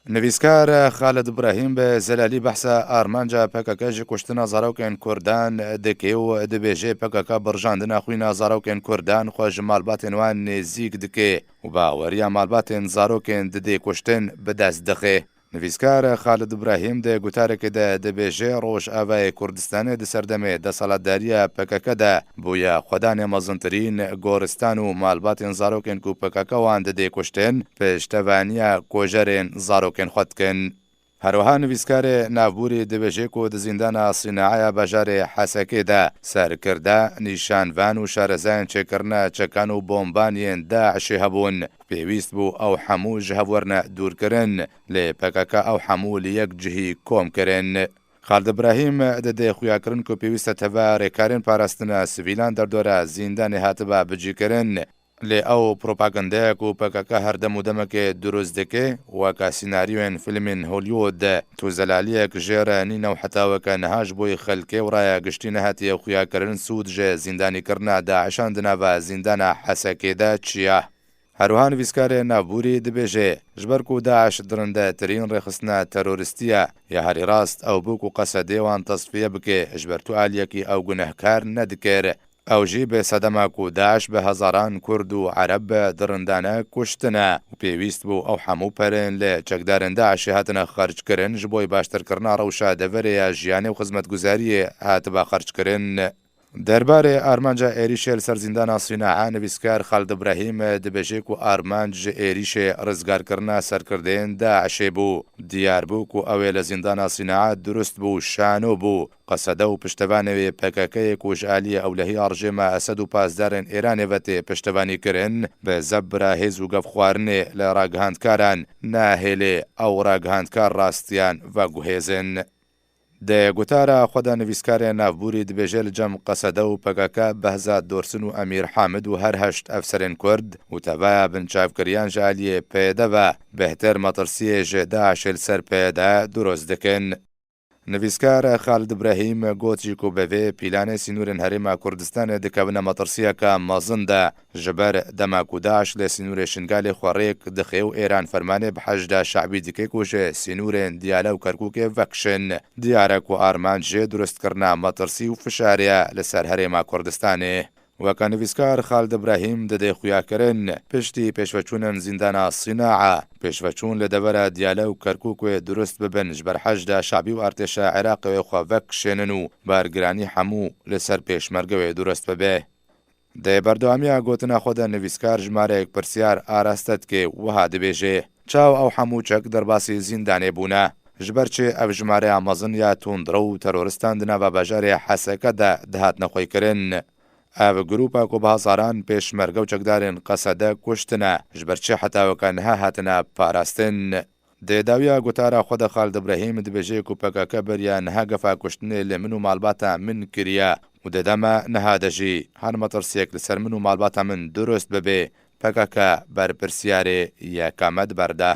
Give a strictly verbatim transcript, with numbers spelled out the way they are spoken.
Nivîskar Xalid Ibrahîm bi zelalî behsa armanca P K K ji kuştina zarokên Kurdan dike û dibêje P K K birjandina xwîna zarokên Kurdan xwe ji malbatên wan nêzîk dike û baweriya malbatên zarokên didê kuştin bi dest dixe. Nivîskar Xalid Ibrahîm di gutarekê de dibêje, Rojavayê Kurdistanê di serdemê desthilatdariya P K K de bûye xwedanê mezintirîn goristan û malbatên zarokên ku P K K wan didê kuştin, piştevaniya kojerên zarokên xwe dikin. Her wiha nivîskarê navbûrî dibêje ku di zîndana Sînaaya bajarê Hesekê de serkirde, nîşanvan û şarezayên çêkirina çekan û bomban yên DAIŞê hebûn. Pêwîst bû ew hemû ji hev werine dûrkirin, lê P K K ew hemû li yek cihî kom kirin. Xalid Ibrahîm didê xuyakirin ku pêwîst e teva rêkarên parastina sivîlan derdora zîndanê hatiba bicîkirin. Lê ew propagandaya ku P K K her dem û demekê dirust dike, weke sînaryoyên fîlmên Hollywood, tu zelaliyek jê re nîne û heta weke niha ji bo xelkê û raya giştî nehatiye xuyakirin, sûd ji zîndanîkirina DAIŞan di nava zîndana Hesekê de çi ye? Her wiha nivîskarê navbûrî dibêje, ji ber ku DAIŞ dirindetirîn rêxistina terorîstî ye, ya herî rast ew bû ku Qesedê wan tesfiye bike, ji ber tu aliyekî ew gunehkar nedikir. Ew jî bi sedema ku DAIŞ bi hezaran Kurd û Ereb bi dirindane kuştine û pêwîst bû ew hemû perên li çekdarên DAIŞê hatine xerckirin, ji bo baştirkirina rewşa deverê ya jiyanê û xizmetguzariyê hatiba xerckirin. Derbarê armanca êrîşê li ser zîndana Sînaa, nivîskar Xalid Ibrahîm dibêje ku armanc ji êrîşê rizgarkirina serkirdeyên DAIŞê bû. Diyar bû ku ew ê li zîndana Sînaa dirust bû, şano bû. Qesede û piştevanê wê P K K yê ku ji aliyê ewlehî ya rejêma Esed û pasdarên Êranê ve tê piştevanî kirin, bi zeb bira hêz û gevxwarinê li ragihandkaran nahêlê ew ragihandkar rastiyan veguhêzin. Di gotara xwe de nivîskarê navbûrî dibêje, li cem Qesede û P K K, Behzad Dorsin û Emîr Hamid û her heşt efserên Kurd û tevaya binçavkiriyan ji aliyê P Y D ve bêhtir metirsiyê ji DAIŞê li ser P Y D dirust dikin. Nivîskar Xalid Ibrahîm got jî ku bi vê pîlanê sînorên Herêma Kurdistanê dikevine metirsiyeke mezin de, ji ber dema ku DAIŞ li sînorê Şingalê xwe rêk dixe û Êran fermanê bi Heşda Şe'bî dike ku ji sînorên Diyale û Kerkûkê vekişin. Diyar e ku armanc jê dirustkirina metirsî û fişarê ye li ser Herêma Kurdistanê. Weke nivîskar Xalid Ibrahîm didê xuyakirin, piştî pêşveçûnên zîndana Sînaa, pêşveçûn li devera Diyale û Kerkûk wê dirust bibin, ji ber Heşda Şe'bî û artêşa Iraqê wê xwe vekişênin û bargiranî hemû li ser Pêşmerge wê dirust bibe. Di berdewamiya gotina xwe de nivîskar jimareyek pirsiyar araste dike, wiha dibêje, Çawa ew hemû çek derbasî zîndanê bûne? Ji ber çi ev jimareya mezin ya tundrew û teroristan di nava bajarê Heseke de dihatine xweykirin? Ev grûpa ku bi hezaran pêşmerge û çekdarên Qesede kuştine, ji ber çi heta weke niha hatine parastin? Di dawiya gotara xwe de Xalid Ibrahîm dibêje ku P K K beriya niha gefa kuştinê li min û malbata min kiriye û di dema niha de jî her metirsiyek li ser min û malbata min dirust bibe, P K K berpirsiyarê yekame diberde.